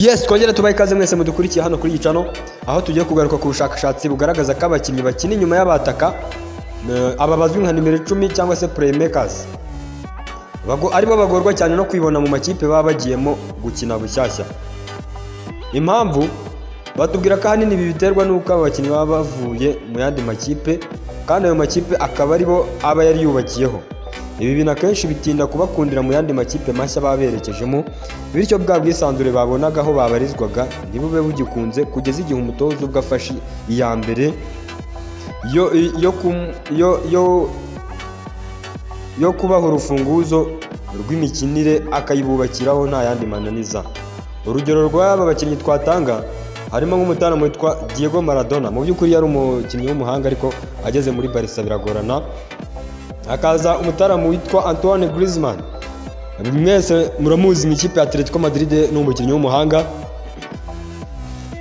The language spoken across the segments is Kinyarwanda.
Yes, twongere tubahe ikaze mwese mudukurikiye hano kuri iyi channel, aho tugiye kugaruka ku bushakashatsi bugaragaza ko abakinnyi bakina inyuma y'abataka, aba bazwi nka nimero 10 cyangwa se playmakers, aribo bagorwa cyane no kwibona mu makipe baba bagiyemo gukina bushyashya. Impamvu batubwira ko ahanini ibi biterwa n'uko aba bakinnyi baba bavuye mu yandi makipe, kandi ayo makipe akaba aribo aba yari yubakiyeho. Ibi bintu akenshi bitinda kubakundira mu yandi makipe mashya baba berekejemo, bityo bwa bwisanzure babonaga aho babarizwaga ntibube bugikunze, kugeza igihe umutoza ubwo afashe iya mbere yo, yo, kum- yo, yo, yo kubaha urufunguzo rw'imikinire, akayibubakiraho nta yandi mananiza. Urugero rw'aba bakinnyi twatanga harimo nk'umutaramu witwa Diego Maradona. Mu by'ukuri yari umukinnyi w'umuhanga, ariko ageze muri Barca biragorana. Hakaza umutaramu witwa Antoine Griezmann, mwese muramuzi mu ikipe ya Atletico Madrid, ni umukinnyi w'umuhanga,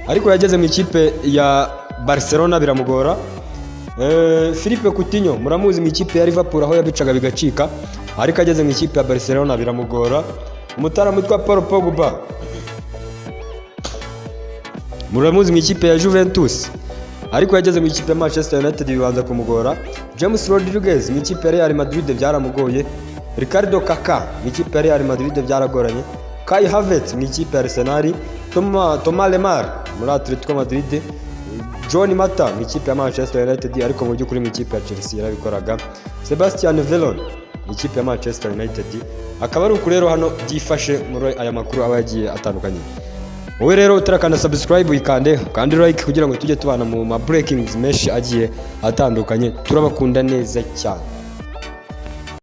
ariko yageze mu ikipe ya Barcelona biramugora. Philippe Coutinho muramuzi mu ikipe ya Liverpool, aho yabicaga bigacika, ariko ageze mu ikipe ya Barcelona biramugora. Umutaramu witwa Paul Pogba muramuzi mu ikipe ya Juventus, ariko yageze mu ikipe ya Manchester United bibanza kumugora. James Rodriguez mu ikipe ya Real Madrid byaramugoye. Ricardo Kaka mu ikipe ya Real Madrid byaragoranye. Kai Havertz mu ikipe ya Arsenal, Thomas Lemar muri Atletico Madrid, Juan Mata mu ikipe ya Manchester United, ariko mu by'ukuri mu ikipe ya Chelsea yarabikoraga. Sebastian Veron mu ikipe ya Manchester United. Akaba ari uku rero hano byifashe muri aya makuru aba yagiye atandukanye. Wowe rero utarakanda subscribe, uyikande kandi like, kugira ngo tujye tubana mu ma breakings menshi agiye atandukanye. Turabakunda neza cyane.